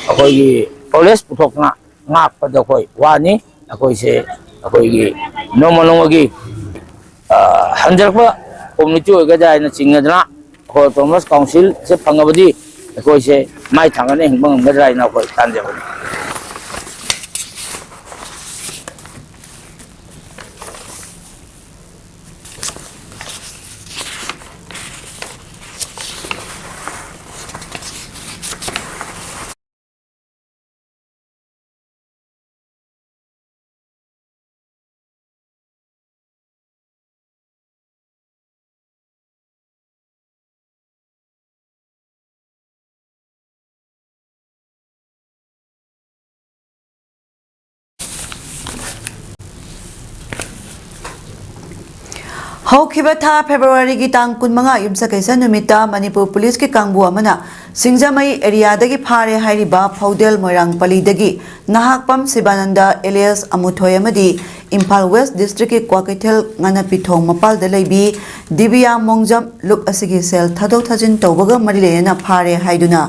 ꯑꯩꯈꯣꯏꯒꯤ ꯀꯣꯂꯦꯖ ꯄꯨꯊꯣꯛꯅ ꯉꯥꯛꯄꯗ ꯑꯩꯈꯣꯏ ꯋꯥꯅꯤ꯫ ꯑꯩꯈꯣꯏꯁꯦ ꯑꯩꯈꯣꯏꯒꯤ ꯅꯣꯡꯃ ꯅꯣꯡꯃꯒꯤ, ꯑ, ꯍꯟꯖꯔꯛꯄ ꯀꯝꯃ꯭ꯌꯨꯅꯤꯇꯤ ꯑꯣꯏꯒꯗ꯭ꯔꯥ ꯍꯥꯏꯅ ꯆꯤꯡꯅꯗꯅ ꯑꯩꯈꯣꯏ ꯑꯣꯇꯣꯅꯣꯃꯁ ꯀꯥꯎꯟꯁꯤꯜꯁꯦ ꯐꯪꯉꯕꯗꯤ ꯑꯩꯈꯣꯏꯁꯦ ꯃꯥꯏ ꯊꯥꯡꯒꯠꯅ ꯍꯤꯡꯕ ꯉꯝꯒꯗ꯭ꯔꯥ ꯍꯥꯏꯅ ꯑꯩꯈꯣꯏ ꯇꯥꯟꯖꯕꯅꯤ꯫ ꯍꯧꯈꯤꯕ ꯊꯥ ꯐꯦꯕ꯭ꯔꯨꯋꯥꯔꯤꯒꯤ ꯇꯥꯡ ꯀꯨꯟꯃꯉꯥ ꯌꯨꯝꯁꯀꯩꯁ ꯅꯨꯃꯤꯠꯇ ꯃꯅꯤꯄꯨꯔ ꯄꯨꯂꯤꯁꯀꯤ ꯀꯥꯡꯕꯨ ꯑꯃꯅ ꯁꯤꯡꯖꯃꯩ ꯑꯦꯔꯤꯌꯥꯗꯒꯤ ꯐꯥꯔꯦ ꯍꯥꯏꯔꯤꯕ ꯐꯧꯗꯦꯜ ꯃꯣꯏꯔꯥꯡ ꯄꯂꯤꯗꯒꯤ ꯅꯍꯥꯛꯄꯝ ꯁꯤꯕꯥꯅꯟꯗ ꯑꯦꯂꯤꯌꯥꯁ ꯑꯃꯨꯊꯣꯏ ꯑꯃꯗꯤ ꯏꯝꯐꯥꯜ ꯋꯦꯁ ꯗꯤꯁꯇ꯭ꯔꯤꯛꯀꯤ ꯀ꯭ꯋꯥꯀꯩꯊꯦꯜ ꯉꯥꯅꯄꯤꯊꯣꯡ ꯃꯄꯥꯜꯗ ꯂꯩꯕꯤ ꯗꯤꯕꯤꯌꯥ ꯃꯣꯡꯖꯝ ꯂꯨꯞ ꯑꯁꯤꯒꯤ ꯁꯦꯜ ꯊꯥꯗꯣꯛ ꯊꯥꯖꯤꯟ ꯇꯧꯕꯒ ꯃꯔꯤ ꯂꯩꯅꯅ ꯐꯥꯔꯦ ꯍꯥꯏꯗꯨꯅ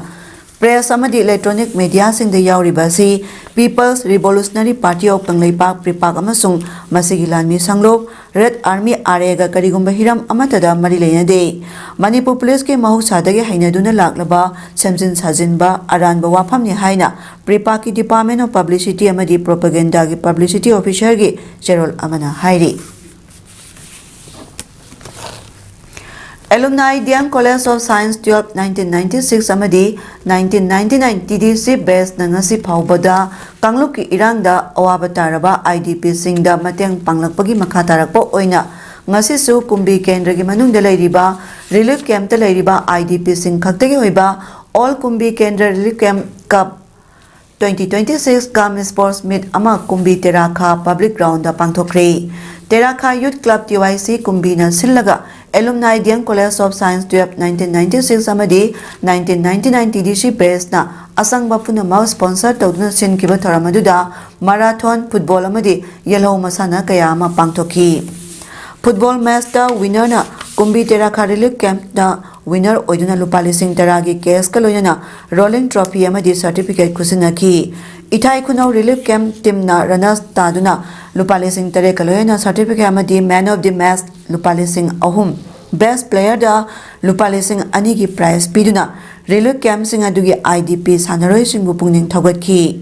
Press ꯑꯃꯗꯤ electronic mediaꯁꯤꯡꯗ ꯌꯥꯎꯔꯤꯕ ꯑꯁꯤ People's Revolutionary Party of Kangleipak, ꯄ꯭ꯔꯤꯄꯥꯛ, ꯑꯃꯁꯨꯡ ꯃꯁꯤꯒꯤ ꯂꯥꯟꯃꯤ ꯁꯪꯂꯨꯞ Red Army, ꯑꯥꯔ ꯑꯦꯒ ꯀꯔꯤꯒꯨꯝꯕ ꯍꯤꯔꯝ ꯑꯃꯠꯇꯗ ꯃꯔꯤ ꯂꯩꯅꯗꯦ꯫ ꯃꯅꯤꯄꯨꯔ ꯄꯨꯂꯤꯁꯀꯤ ꯃꯍꯧꯁꯥꯗꯒꯤ ꯍꯩꯅꯗꯨꯅ ꯂꯥꯛꯂꯕ ꯁꯦꯝꯖꯤꯟ ꯁꯥꯖꯤꯟꯕ ꯑꯔꯥꯟꯕ ꯋꯥꯐꯝꯅꯤ ꯍꯥꯏꯅ ꯄ꯭ꯔꯤꯄꯥꯛꯀꯤ Department of Publicity ꯑꯃꯗꯤ Propagandaꯒꯤ Publicity Officerꯒꯤ ꯆꯦꯔꯣꯜ ꯑꯃꯅ ꯍꯥꯏꯔꯤ꯫ Alumni D M College of Science twelve nineteen ninety six ꯑꯃꯗꯤ nineteen ninety nine T D C batchꯅ ꯉꯁꯤ ꯐꯥꯎꯕꯗ ꯀꯥꯡꯂꯨꯞꯀꯤ ꯏꯔꯥꯡꯗ ꯑꯋꯥꯕ ꯇꯥꯔꯕ I D Pꯁꯤꯡꯗ ꯃꯇꯦꯡ ꯄꯥꯡꯂꯛꯄꯒꯤ ꯃꯈꯥ ꯇꯥꯔꯛꯄ ꯑꯣꯏꯅ ꯉꯁꯤꯁꯨ ꯀꯨꯝꯕꯤ ꯀꯦꯟꯗ꯭ꯔꯒꯤ ꯃꯅꯨꯡꯗ ꯂꯩꯔꯤꯕ relief campꯇ ꯂꯩꯔꯤꯕ I D Pꯁꯤꯡ ꯈꯛꯇꯒꯤ ꯑꯣꯏꯕ All ꯀꯨꯝꯕꯤ ꯀꯦꯟꯗ꯭ꯔ Relief Camp Cup twenty twenty six cum Sports Meet ꯑꯃ ꯀꯨꯝꯕꯤ ꯇꯦꯔꯥꯈꯥ Public Groundꯗ ꯄꯥꯡꯊꯣꯛꯈ꯭ꯔꯦ꯫ ꯇꯦꯔꯥꯈꯥ Youth Club T Y C ꯀꯨꯝꯕꯤꯅ ꯁꯤꯜꯂꯒ Alumni D M College of Science twelve nineteen ninety six ꯑꯃꯗꯤ nineteen ninety nine T D C batchꯅ ꯑꯆꯪꯕ ꯄꯨꯝꯅꯃꯛ sponsor ꯇꯧꯗꯨꯅ ꯁꯤꯟꯈꯤꯕ ꯊꯧꯔꯝ ꯑꯗꯨꯗ marathon, football ꯑꯃꯗꯤ ꯌꯦꯜꯍꯧ ꯃꯁꯥꯟꯅ ꯀꯌꯥ ꯑꯃ ꯄꯥꯡꯊꯣꯛꯈꯤ꯫ Football matchꯇ winnerꯅ ꯀꯨꯝꯕꯤ ꯇꯦꯔꯥꯈꯥ Relief Campꯅ winner ꯑꯣꯏꯗꯨꯅ ꯂꯨꯄꯥ ꯂꯤꯁꯤꯡ ꯇꯔꯥꯒꯤ cashꯀ ꯂꯣꯏꯅꯅ rolling trophy ꯑꯃꯗꯤ certificate ꯈꯨꯠꯁꯤꯟꯅꯈꯤ꯫ ꯏꯊꯥꯏ ꯈꯨꯅꯧ Relief Camp teamꯅ runners ꯇꯥꯗꯨꯅ ꯂꯨꯄꯥ ꯂꯤꯁꯤꯡ ꯇꯔꯦꯠꯀ ꯂꯣꯏꯅꯅ certificate ꯑꯃꯗꯤ Man of the Match ꯂꯨꯄꯥ ꯂꯤꯁꯤꯡ ꯑꯍꯨꯝ, Best Playerꯗ ꯂꯨꯄꯥ ꯂꯤꯁꯤꯡ ꯑꯅꯤꯒꯤ prize ꯄꯤꯗꯨꯅ relief campꯁꯤꯡ ꯑꯗꯨꯒꯤ I D P ꯁꯥꯟꯅꯔꯣꯏꯁꯤꯡꯕꯨ ꯄꯨꯛꯅꯤꯡ ꯊꯧꯒꯠꯈꯤ꯫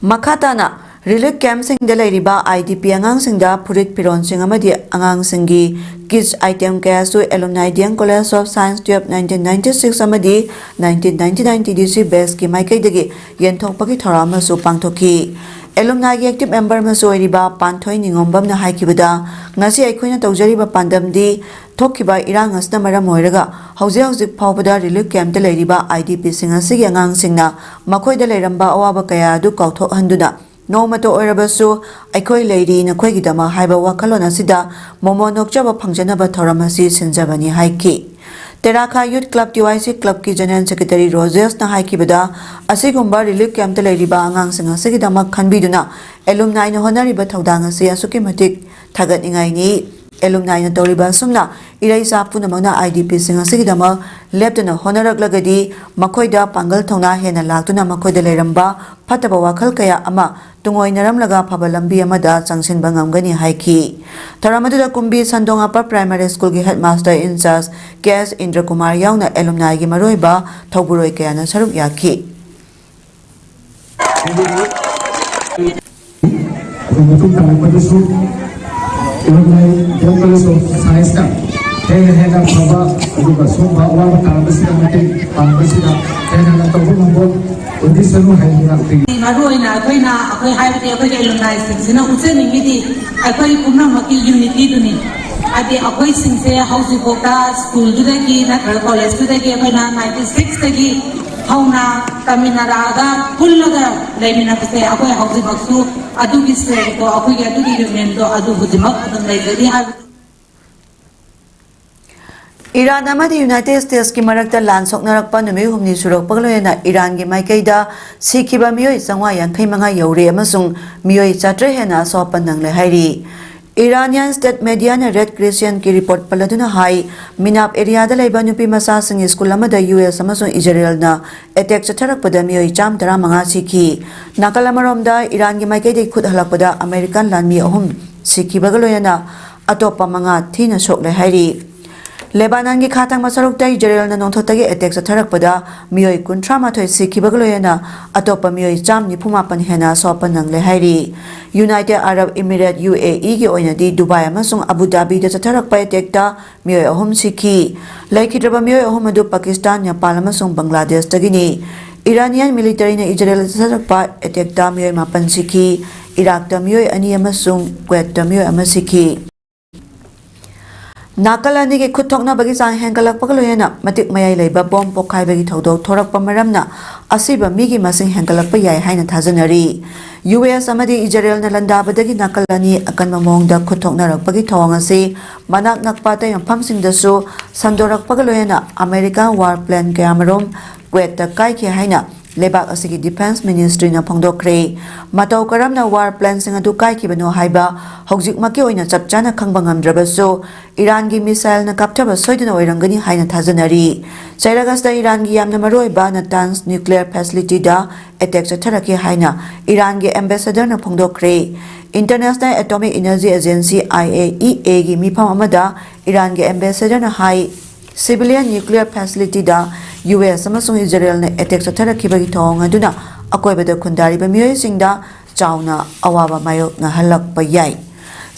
ꯃꯈꯥ ꯇꯥꯅ relief campꯁꯤꯡꯗ ꯂꯩꯔꯤꯕ I D P ꯑꯉꯥꯡꯁꯤꯡꯗ ꯐꯨꯔꯤꯠ ꯐꯤꯔꯣꯜꯁꯤꯡ ꯑꯃꯗꯤ ꯑꯉꯥꯡꯁꯤꯡꯒꯤ kids item ꯀꯌꯥꯁꯨ Alumni D M College of Science twelve nineteen ninety six ꯑꯃꯗꯤ nineteen ninety nine T D C batchꯀꯤ ꯃꯥꯏꯀꯩꯗꯒꯤ ꯌꯦꯟꯊꯣꯛꯄꯒꯤ ꯊꯧꯔꯝ ꯑꯃꯁꯨ ꯄꯥꯡꯊꯣꯛꯈꯤ꯫ Alumniꯒꯤ active member ꯑꯃꯁꯨ ꯑꯣꯏꯔꯤꯕ ꯄꯥꯟꯊꯣꯏ ꯅꯤꯉꯣꯝꯕꯝꯅ ꯍꯥꯏꯈꯤꯕꯗ, ꯉꯁꯤ ꯑꯩꯈꯣꯏꯅ ꯇꯧꯖꯔꯤꯕ ꯄꯥꯟꯗꯝꯗꯤ ꯊꯣꯛꯈꯤꯕ ꯏꯔꯥꯡ ꯑꯁꯤꯅ ꯃꯔꯝ ꯑꯣꯏꯔꯒ ꯍꯧꯖꯤꯛ ꯍꯧꯖꯤꯛ ꯐꯥꯎꯕꯗ relief campꯇ ꯂꯩꯔꯤꯕ I D Pꯁꯤꯡ ꯑꯁꯤꯒꯤ ꯑꯉꯥꯡꯁꯤꯡꯅ ꯃꯈꯣꯏꯗ ꯂꯩꯔꯝꯕ ꯑꯋꯥꯕ ꯀꯌꯥ ꯑꯗꯨ ꯀꯥꯎꯊꯣꯛꯍꯟꯗꯨꯅ, ꯅꯣꯡꯃꯇ ꯑꯣꯏꯔꯕꯁꯨ "ꯑꯩꯈꯣꯏ ꯂꯩꯔꯤ, ꯅꯈꯣꯏꯒꯤꯗꯃꯛ" ꯍꯥꯏꯕ ꯋꯥꯈꯜꯂꯣꯟ ꯑꯁꯤꯗ ꯃꯣꯃꯣꯟ ꯅꯣꯛꯆꯕ ꯐꯪꯖꯅꯕ ꯊꯧꯔꯝ ꯑꯁꯤ ꯁꯤꯟꯖꯕꯅꯤ ꯍꯥꯏꯈꯤ꯫ ꯇꯦꯔꯥꯈꯥ Youth Club T Y C Clubꯀꯤ General Secretary ꯔꯣꯖꯦꯁꯅ ꯍꯥꯏꯈꯤꯕꯗ, ꯑꯁꯤꯒꯨꯝꯕ relief campꯇ ꯂꯩꯔꯤꯕ ꯑꯉꯥꯡꯁꯤꯡ ꯑꯁꯤꯒꯤꯗꯃꯛ ꯈꯟꯕꯤꯗꯨꯅ Alumniꯅ ꯍꯣꯠꯅꯔꯤꯕ ꯊꯧꯗꯥꯡ ꯑꯁꯤ ꯑꯁꯨꯛꯀꯤ ꯃꯇꯤꯛ ꯊꯥꯒꯠꯅꯤꯡꯉꯥꯏꯅꯤ꯫ ꯑꯦꯂꯨꯝꯅꯥꯏꯅ ꯇꯧꯔꯤꯕ ꯑꯁꯨꯝꯅ ꯏꯔꯩꯆꯥ ꯄꯨꯝꯅꯃꯛꯅ ꯑꯥꯏ ꯗꯤ ꯄꯤꯁꯤꯡ ꯑꯁꯤꯒꯤꯗꯃꯛ ꯂꯦꯞꯇꯅ ꯍꯣꯠꯅꯔꯛꯂꯒꯗꯤ ꯃꯈꯣꯏꯗ ꯄꯥꯡꯒꯜ ꯊꯧꯅꯥ ꯍꯦꯟꯅ ꯂꯥꯛꯇꯨꯅ ꯃꯈꯣꯏꯗ ꯂꯩꯔꯝꯕ ꯐꯠꯇꯕ ꯋꯥꯈꯜ ꯀꯌꯥ ꯑꯃ ꯇꯨꯡꯑꯣꯏꯅꯔꯝꯂꯒ ꯑꯐꯕ ꯂꯝꯕꯤ ꯑꯃꯗ ꯆꯪꯁꯤꯟꯕ ꯉꯝꯒꯅꯤ ꯍꯥꯏꯈꯤ꯫ ꯊꯧꯔꯝ ꯑꯗꯨꯗ ꯀꯨꯝꯕꯤ ꯁꯟꯗꯣꯡ ꯑꯄꯔ ꯄ꯭ꯔꯥꯏꯃꯥꯔꯤ ꯁ꯭ꯀꯨꯜꯒꯤ ꯍꯦꯗꯃꯥꯁꯇꯔ ꯏꯟꯆꯥꯔꯖ ꯀꯦ ꯑꯦꯁ ꯏꯟꯗ꯭ꯔꯀꯨꯃꯥꯔ ꯌꯥꯎꯅ ꯑꯦꯂꯨꯝꯅꯥꯏꯒꯤ ꯃꯔꯨꯑꯣꯏꯕ ꯊꯧꯕꯨꯔꯣꯏ ꯀꯌꯥꯅ ꯁꯔꯨꯛ ꯌꯥꯈꯤ꯫ ꯑꯗꯨ ꯃꯇꯨꯡ ꯇꯥꯔꯛꯄꯗꯁꯨ alumni D M college of ꯁꯥꯏꯟꯁꯇ ꯍꯦꯟꯅ ꯍꯦꯟꯅ ꯐꯕ ꯑꯗꯨꯒ ꯁꯨꯝꯕ ꯑꯋꯥꯕ ꯇꯥꯔꯛꯄꯁꯤꯗ ꯃꯇꯦꯡ ꯄꯥꯡꯕꯁꯤꯗ ꯍꯦꯟꯅ ꯍꯦꯟꯅ ꯇꯧꯕ ꯉꯝꯕ ꯑꯣꯏꯕꯤꯁꯅꯨ ꯍꯥꯏꯗꯨꯅ ꯑꯩꯈꯣꯏꯒꯤ ꯃꯔꯨ ꯑꯣꯏꯅ ꯑꯩꯈꯣꯏꯅ, ꯑꯩꯈꯣꯏ ꯍꯥꯏꯕꯗꯤ ꯑꯩꯈꯣꯏꯒꯤ ꯑꯦꯂꯨꯝꯅꯥꯏꯁꯤꯡꯁꯤꯅ ꯎꯠꯆꯅꯤꯡꯉꯤꯗꯤ ꯑꯩꯈꯣꯏ ꯄꯨꯝꯅꯃꯛꯀꯤ ꯌꯨꯅꯤꯇꯤꯗꯨꯅꯤ꯫ ꯍꯥꯏꯗꯤ ꯑꯩꯈꯣꯏꯁꯤꯡꯁꯦ ꯍꯧꯖꯤꯛꯐꯥꯎꯗ ꯁ꯭ꯀꯨꯜꯗꯨꯗꯒꯤ ꯅꯠꯇ꯭ꯔꯒ ꯀꯣꯂꯦꯖꯇꯨꯗꯒꯤ ꯑꯩꯈꯣꯏꯅ ꯅꯥꯏꯟꯇꯤ ꯁꯤꯛꯁꯇꯒꯤ ꯍꯧꯅ ꯇꯝꯃꯤꯟꯅꯔꯛꯑꯒ ꯄꯨꯜꯂꯒ ꯂꯩꯃꯤꯟꯅꯕꯁꯦ ꯑꯩꯈꯣꯏ ꯍꯧꯖꯤꯛꯃꯛꯁꯨ ꯑꯗꯨꯒꯤ ꯁ꯭ꯇꯔꯦꯡꯇꯣ, ꯑꯩꯈꯣꯏꯒꯤ ꯑꯗꯨꯒꯤ ꯌꯨꯅꯤꯌꯟꯗꯣ ꯑꯗꯨ ꯍꯧꯖꯤꯛꯃꯛ ꯑꯗꯨꯝ ꯂꯩꯖꯔꯤ ꯍꯥꯏꯕꯗꯨ꯫ ꯏꯔꯥꯟ ꯑꯃꯗꯤ ꯌꯨꯅꯥꯏꯇꯦꯗ ꯁ꯭ꯇꯦꯠꯁꯀꯤ ꯃꯔꯛꯇ ꯂꯥꯟ ꯁꯣꯛꯅꯔꯛꯄ ꯅꯨꯃꯤꯠ ꯍꯨꯝꯅꯤ ꯁꯨꯔꯛꯄꯒ ꯂꯣꯏꯅꯅ ꯏꯔꯥꯟꯒꯤ ꯃꯥꯏꯀꯩꯗ ꯁꯤꯈꯤꯕ ꯃꯤꯑꯣꯏ ꯆꯥꯝꯃꯉꯥ ꯌꯥꯡꯈꯩ ꯃꯉꯥ ꯌꯧꯔꯦ ꯑꯃꯁꯨꯡ ꯃꯤꯑꯣꯏ ꯆꯥꯇ꯭ꯔꯦꯠ ꯍꯦꯟꯅ ꯑꯁꯣꯛ ꯑꯄꯟ ꯅꯪꯂꯦ ꯍꯥꯏꯔꯤ꯫ ꯏꯔꯥꯅꯤꯌꯥꯟ ꯁ꯭ꯇꯦꯠ ꯃꯦꯗꯤꯌꯥꯅ ꯔꯦꯗ ꯀ꯭ꯔꯤꯁꯦꯟꯠꯀꯤ ꯔꯤꯄꯣꯔꯠ ꯄꯜꯂꯗꯨꯅ ꯍꯥꯏ, ꯃꯤꯅꯥꯞ ꯑꯦꯔꯤꯌꯥꯗ ꯂꯩꯕ ꯅꯨꯄꯤ ꯃꯆꯥꯁꯤꯡꯒꯤ ꯁ꯭ꯀꯨꯜ ꯑꯃꯗ ꯌꯨ ꯑꯦꯁ ꯑꯃꯁꯨꯡ ꯏꯖꯔꯦꯜꯅ ꯑꯦꯇꯦꯛ ꯆꯠꯊꯔꯛꯄꯗ ꯃꯤꯑꯣꯏ ꯆꯥꯝꯃ ꯇꯔꯥꯃꯉꯥ ꯁꯤꯈꯤ꯫ ꯅꯥꯀꯜ ꯑꯃꯔꯣꯝꯗ ꯏꯔꯥꯟꯒꯤ ꯃꯥꯏꯀꯩꯗꯒꯤ ꯈꯨꯠ ꯍꯜꯂꯛꯄꯗ ꯑꯃꯦꯔꯤꯀꯥꯟ ꯂꯥꯟꯃꯤ ꯑꯍꯨꯝ ꯁꯤꯈꯤꯕꯒ ꯂꯣꯏꯅꯅ ꯑꯇꯣꯞꯄ ꯃꯉꯥ ꯊꯤꯅ ꯁꯣꯛꯂꯦ ꯍꯥꯏꯔꯤ꯫ ꯂꯦꯕꯥꯅꯟꯒꯤ ꯈꯥ ꯊꯪꯕ ꯁꯔꯨꯛꯇ ꯏꯖꯔꯦꯜꯅ ꯅꯣꯡꯊꯛꯇꯒꯤ ꯑꯦꯇꯦꯛ ꯆꯠꯊꯔꯛꯄꯗ ꯃꯤꯑꯣꯏ ꯀꯨꯟꯊ꯭ꯔꯥ ꯃꯥꯊꯣꯏ ꯁꯤꯈꯤꯕꯒ ꯂꯣꯏꯅꯅ ꯑꯇꯣꯞꯄ ꯃꯤꯑꯣꯏ ꯆꯥꯝ ꯅꯤꯐꯨ ꯃꯥꯄꯟ ꯍꯦꯟꯅ ꯑꯁꯣꯛ ꯑꯄꯟ ꯅꯪꯂꯦ ꯍꯥꯏꯔꯤ꯫ ꯌꯨꯅꯥꯏꯇꯦꯗ ꯑꯔꯕ ꯏꯃꯤꯔꯦꯠ, ꯌꯨ ꯑꯦ ꯏꯒꯤ ꯑꯣꯏꯅꯗꯤ ꯗꯨꯕꯥꯏ ꯑꯃꯁꯨꯡ ꯑꯕꯨ ꯙꯥꯕꯤꯗ ꯆꯠꯊꯔꯛꯄ ꯑꯦꯇꯦꯛꯇ ꯃꯤꯑꯣꯏ ꯑꯍꯨꯝ ꯁꯤꯈꯤ꯫ ꯂꯩꯈꯤꯗ꯭ꯔꯕ ꯃꯤꯑꯣꯏ ꯑꯍꯨꯝ ꯑꯗꯨ ꯄꯥꯀꯤꯁꯇꯥꯟ, ꯅꯦꯄꯥꯜ ꯑꯃꯁꯨꯡ ꯕꯪꯒ꯭ꯂꯥꯗꯦꯁꯇꯒꯤꯅꯤ꯫ ꯏꯔꯥꯅꯤꯌꯥꯟ ꯃꯤꯂꯤꯇꯔꯤꯅ ꯏꯖꯔꯦꯜꯗ ꯆꯠꯊꯔꯛꯄ ꯑꯦꯇꯦꯛꯇ ꯃꯤꯑꯣꯏ ꯃꯥꯄꯟ ꯁꯤꯈꯤ꯫ ꯏꯔꯥꯛꯇ ꯃꯤꯑꯣꯏ ꯑꯅꯤ ꯑꯃꯁꯨꯡ ꯀ꯭ꯋꯦꯠꯇ ꯃꯤꯑꯣꯏ ꯑꯃ ꯁꯤꯈꯤ꯫ ꯅꯥꯀꯜ ꯑꯅꯤꯒꯤ ꯈꯨꯠ ꯊꯣꯛꯅꯕꯒꯤ ꯆꯥꯡ ꯍꯦꯟꯒꯠꯂꯛꯄꯒ ꯂꯣꯏꯅꯅ ꯃꯇꯤꯛ ꯃꯌꯥꯏ ꯂꯩꯕ ꯕꯣꯝ ꯄꯣꯈꯥꯏꯕꯒꯤ ꯊꯧꯗꯣꯛ ꯊꯣꯔꯛꯄ ꯃꯔꯝꯅ ꯑꯁꯤꯕ ꯃꯤꯒꯤ ꯃꯁꯤꯡ ꯍꯦꯟꯒꯠꯂꯛꯄ ꯌꯥꯏ ꯍꯥꯏꯅ ꯊꯥꯖꯅꯔꯤ꯫ ꯌꯨ ꯑꯦꯁ ꯑꯃꯗꯤ ꯏꯖꯔꯦꯜꯅ ꯂꯥꯟꯗꯥꯕꯗꯒꯤ ꯅꯥꯀꯜ ꯑꯅꯤ ꯑꯀꯟꯕ ꯃꯑꯣꯡꯗ ꯈꯨꯠ ꯊꯣꯛꯅꯔꯛꯄꯒꯤ ꯊꯧꯑꯣꯡ ꯑꯁꯤ ꯃꯅꯥꯛ ꯅꯛꯄ ꯑꯇꯩ ꯃꯐꯝꯁꯤꯡꯗꯁꯨ ꯁꯟꯗꯣꯔꯛꯄꯒ ꯂꯣꯏꯅꯅ ꯑꯃꯦꯔꯤꯀꯥ ꯋꯥꯔ ꯄ꯭ꯂꯦꯟ ꯀꯌꯥꯃꯔꯨꯝ ꯀ꯭ꯋꯦꯠꯇ ꯀꯥꯏꯈꯤ ꯍꯥꯏꯅ ꯂꯩꯕꯥꯛ ꯑꯁꯤꯒꯤ ꯗꯤꯐꯦꯟꯁ ꯃꯤꯅꯤꯁꯇ꯭ꯔꯤꯅ ꯐꯣꯡꯗꯣꯛꯈ꯭ꯔꯦ꯫ ꯃꯇꯧ ꯀꯔꯝꯅ ꯋꯥꯔ ꯄ꯭ꯂꯦꯟꯁꯤꯡ ꯑꯗꯨ ꯀꯥꯏꯈꯤꯕꯅꯣ ꯍꯥꯏꯕ ꯍꯧꯖꯤꯛꯃꯛꯀꯤ ꯑꯣꯏꯅ ꯆꯞ ꯆꯥꯅ ꯈꯪꯕ ꯉꯝꯗ꯭ꯔꯕꯁꯨ, ꯏꯔꯥꯟꯒꯤ ꯃꯤꯁꯥꯏꯜꯅ ꯀꯥꯞꯊꯕ ꯁꯣꯏꯗꯅ ꯑꯣꯏꯔꯝꯒꯅꯤ ꯍꯥꯏꯅ ꯊꯥꯖꯅꯔꯤ꯫ ꯆꯩꯔꯛ ꯑꯁꯤꯗ ꯏꯔꯥꯟꯒꯤ ꯌꯥꯝꯅ ꯃꯔꯨꯑꯣꯏꯕ ꯅꯇꯥꯟꯁ ꯅ꯭ꯌꯨꯀ꯭ꯂꯤꯌꯔ ꯐꯦꯁꯤꯂꯤꯇꯤꯗ ꯑꯦꯇꯦꯛ ꯆꯠꯊꯔꯛꯈꯤ ꯍꯥꯏꯅ ꯏꯔꯥꯟꯒꯤ ꯑꯦꯝꯕꯦꯁꯦꯗꯔꯅ ꯐꯣꯡꯗꯣꯛꯈ꯭ꯔꯦ꯫ International atomic energy agency, IAEA ꯒꯤ ꯃꯤꯐꯝ ꯑꯃꯗ ꯏꯔꯥꯟꯒꯤ ꯑꯦꯝꯕꯦꯁꯦꯗꯔꯅ ꯍꯥꯏ, ꯁꯤꯚꯤꯂꯤꯌꯟ ꯅ꯭ꯌꯨꯀ꯭ꯂꯤꯌꯔ ꯐꯦꯁꯤꯂꯤꯇꯤꯗ US ꯑꯃꯁꯨꯡ ꯏꯖꯔꯦꯜꯅ ꯑꯦꯇꯦꯛ ꯆꯠꯊꯔꯛꯈꯤꯕꯒꯤ ꯊꯧꯑꯣꯡ ꯑꯗꯨꯅ ꯑꯀꯣꯏꯕꯗ ꯈꯨꯟꯗꯥꯔꯤꯕ ꯃꯤꯑꯣꯏꯁꯤꯡꯗ ꯆꯥꯎꯅ ꯑꯋꯥꯕ ꯃꯥꯌꯣꯛꯅꯍꯜꯂꯛꯄ ꯌꯥꯏ꯫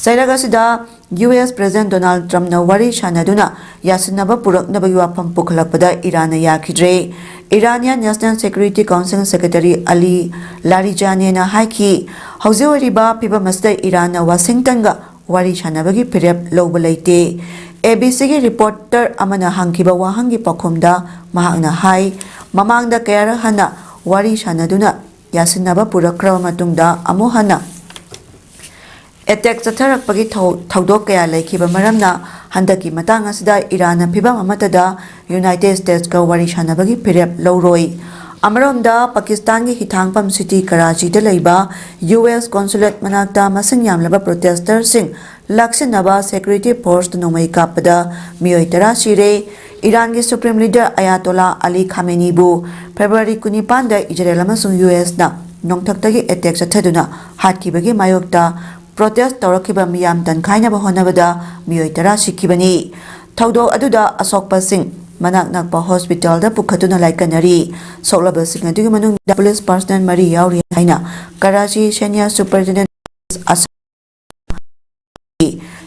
ꯆꯩꯔꯛ ꯑꯁꯤꯗ US ꯄ꯭ꯔꯦꯁꯤꯗꯦꯟꯠ ꯗꯣꯅꯥꯜꯗ ꯇ꯭ꯔꯝꯞꯅ ꯋꯥꯔꯤ ꯁꯥꯟꯅꯗꯨꯅ ꯌꯥꯁꯤꯟꯅꯕ ꯄꯨꯔꯛꯅꯕꯒꯤ ꯋꯥꯐꯝ ꯄꯨꯈꯠꯂꯛꯄꯗ ꯏꯔꯥꯟꯅ ꯌꯥꯈꯤꯗ꯭ꯔꯦ꯫ Iranian national security council secretary ꯑꯂꯤ ꯂꯥꯔꯤꯖꯥꯅꯦꯅ ꯍꯥꯏꯈꯤ, "ꯍꯧꯖꯤꯛ ꯑꯣꯏꯔꯤꯕ ꯐꯤꯕꯝ ꯑꯁꯤꯗ ꯏꯔꯥꯟꯅ ꯋꯥꯁꯤꯡꯇꯟꯒ ꯋꯥꯔꯤ ꯁꯥꯟꯅꯕꯒꯤ ꯐꯤꯔꯦꯞ ꯂꯧꯕ ꯂꯩꯇꯦ"꯫ ABCꯒꯤ ꯔꯤꯄꯣꯔꯇꯔ ꯑꯃꯅ ꯍꯪꯈꯤꯕ ꯋꯥꯍꯪꯒꯤ ꯄꯥꯎꯈꯨꯝꯗ ꯃꯍꯥꯛꯅ ꯍꯥꯏ, "ꯃꯃꯥꯡꯗ ꯀꯌꯥꯔꯛ ꯍꯟꯅ ꯋꯥꯔꯤ ꯁꯥꯟꯅꯗꯨꯅ ꯌꯥꯁꯤꯟꯅꯕ ꯄꯨꯔꯛꯈ꯭ꯔꯕ ꯃꯇꯨꯡꯗ ꯑꯃꯨꯛ ꯍꯟꯅ ꯑꯦꯇꯦꯛ ꯆꯠꯊꯔꯛꯄꯒꯤ ꯊꯧ-, ꯊꯧꯗꯣꯛ ꯀꯌꯥ ꯂꯩꯈꯤꯕ ꯃꯔꯝꯅ, ꯍꯟꯗꯛꯀꯤ ꯃꯇꯥꯡ ꯑꯁꯤꯗ ꯏꯔꯥꯟꯅ ꯐꯤꯚꯝ ꯑꯃꯠꯇꯗ ꯌꯨꯅꯥꯏꯇꯦꯗ ꯁ꯭ꯇꯦꯠꯁꯀ ꯋꯥꯔꯤ ꯁꯥꯟꯅꯕꯒꯤ ꯐꯤꯔꯦꯞ ꯂꯧꯔꯣꯏ"꯫ ꯑꯃꯔꯣꯝꯗ, ꯄꯥꯀꯤꯁꯇꯥꯟꯒꯤ ꯍꯤꯊꯥꯡꯐꯝ ꯁꯤꯇꯤ ꯀꯔꯥꯆꯤꯗ ꯂꯩꯕ US ꯀꯣꯟꯁꯨꯂꯦꯠ ꯃꯅꯥꯛꯇ ꯃꯁꯤꯡ ꯌꯥꯝꯂꯕ ꯄ꯭ꯔꯣꯇꯦꯁꯇꯔꯁꯤꯡ ꯂꯥꯛꯁꯤꯟꯅꯕ ꯁꯦꯀ꯭ꯌꯨꯔꯤꯇꯤ ꯐꯣꯔꯁꯇ ꯅꯣꯡꯃꯩ ꯀꯥꯞꯄꯗ ꯃꯤꯑꯣꯏ ꯇꯔꯥ ꯁꯤꯔꯦ꯫ ꯏꯔꯥꯟꯒꯤ ꯁꯨꯄ꯭ꯔꯤꯝ ꯂꯤꯗꯔ ꯑꯌꯥꯇꯣꯂꯥ ꯑꯂꯤ ꯈꯥꯃꯦꯅꯤꯕꯨ ꯐꯦꯕ꯭ꯔꯨꯋꯥꯔꯤ ꯀꯨꯟꯅꯤꯄꯥꯟꯗ ꯏꯖꯔꯦꯜ ꯑꯃꯁꯨꯡ USꯅ ꯅꯣꯡꯊꯛꯇꯒꯤ ꯑꯦꯇꯦꯛ ꯆꯠꯊꯗꯨꯅ ꯍꯥꯠꯈꯤꯕꯒꯤ ꯃꯥꯌꯣꯛꯇ ꯄ꯭ꯔꯣꯇꯦꯁ ꯇꯧꯔꯛꯈꯤꯕ ꯃꯤꯌꯥꯝ ꯇꯟꯈꯥꯏꯅꯕ ꯍꯣꯠꯅꯕꯗ ꯃꯤꯑꯣꯏ ꯇꯔꯥ ꯁꯤꯈꯤꯕꯅꯤ꯫ ꯊꯧꯗꯣꯛ ꯑꯗꯨꯗ ꯑꯁꯣꯛꯄꯁꯤꯡ ꯃꯅꯥꯛ ꯅꯛꯄ ꯍꯣꯁꯄꯤꯇꯥꯜꯗ ꯄꯨꯈꯠꯇꯨꯅ ꯂꯥꯏꯀꯠꯅꯔꯤ꯫ ꯁꯣꯛꯂꯕꯁꯤꯡ ꯑꯗꯨꯒꯤ ꯃꯅꯨꯡꯗ ꯄꯨꯂꯤꯁ ꯄꯥꯔꯁꯅꯦꯜ ꯃꯔꯤ ꯌꯥꯎꯔꯤ ꯍꯥꯏꯅ ꯀꯔꯥꯆꯤ ꯁꯦꯅꯤꯌꯔ ꯁꯨꯄꯔꯤꯟꯇꯦꯟꯗꯦꯟꯠ ꯑꯁ-,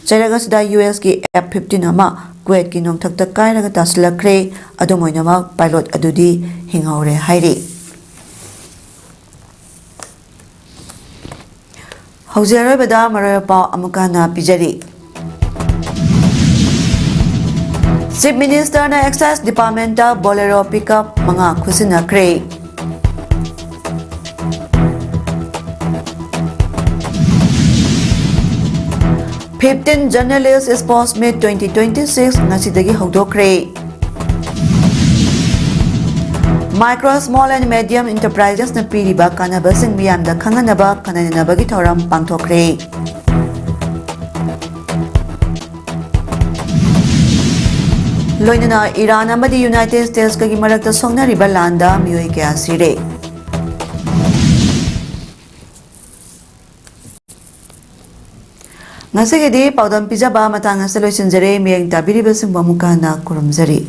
ꯆꯩꯔꯛ ꯑꯁꯤꯗ USꯀꯤ F fifteen ꯑꯃ ꯀꯨꯋꯦꯠꯀꯤ ꯅꯣꯡꯊꯛꯇ ꯀꯥꯏꯔꯒ ꯇꯥꯁꯤꯜꯂꯛꯈ꯭ꯔꯦ꯫ ꯑꯗꯨꯝ ꯑꯣꯏꯅꯃꯛ, ꯄꯥꯏꯂꯣꯠ ꯑꯗꯨꯗꯤ ꯍꯤꯡꯍꯧꯔꯦ ꯍꯥꯏꯔꯤ꯫ ꯍꯧꯖꯤꯛ ꯑꯔꯣꯏꯕꯗ ꯃꯔꯨꯑꯣꯏꯕ ꯄꯥꯎ ꯑꯃꯨꯛꯀ ꯍꯟꯅ ꯄꯤꯖꯔꯤ꯫ ꯆꯤꯐ ꯃꯤꯅꯤꯁꯇꯔꯅ ꯑꯦꯛꯁꯥꯏꯖ ꯗꯤꯄꯥꯔꯠꯃꯦꯟꯇ ꯕꯣꯂꯦꯔꯣ ꯄꯤꯛꯑꯞ ꯃꯉꯥ ꯈꯨꯠꯁꯤꯟꯅꯈ꯭ꯔꯦ꯫ Fifteen Journalist Sports Meet twenty twenty-six ꯉꯁꯤꯗꯒꯤ ꯍꯧꯗꯣꯛꯈ꯭ꯔꯦ꯫ Micro, Small and Medium Enterprisesꯅ ꯄꯤꯔꯤꯕ ꯀꯥꯟꯅꯕꯁꯤꯡ ꯃꯤꯌꯥꯝꯗ ꯈꯪꯍꯟꯅꯕ ꯈꯟꯅ ꯅꯩꯅꯕꯒꯤ ꯊꯧꯔꯝ ꯄꯥꯡꯊꯣꯛꯈ꯭ꯔꯦ꯫ ꯂꯣꯏꯅꯅ ꯏꯔꯥꯟ ꯑꯃꯗꯤ ꯌꯨꯅꯥꯏꯇꯦꯗ ꯁ꯭ꯇꯦꯠꯁꯀꯒꯤ ꯃꯔꯛꯇ ꯁꯣꯛꯅꯔꯤꯕ ꯂꯥꯟꯗ ꯃꯤꯑꯣꯏ ꯀꯌꯥ ꯁꯤꯔꯦ꯫ ꯉꯁꯤꯒꯤꯗꯤ ꯄꯥꯎꯗꯝ ꯄꯤꯖꯕ ꯃꯇꯥꯡ ꯑꯁꯤꯗ ꯂꯣꯏꯁꯤꯟꯖꯔꯦ꯫ ꯃꯤꯠꯌꯦꯡ ꯇꯥꯕꯤꯔꯤꯕꯁꯤꯡꯕꯨ ꯑꯃꯨꯛꯀ ꯍꯟꯅ ꯈꯨꯔꯨꯝꯖꯔꯤ꯫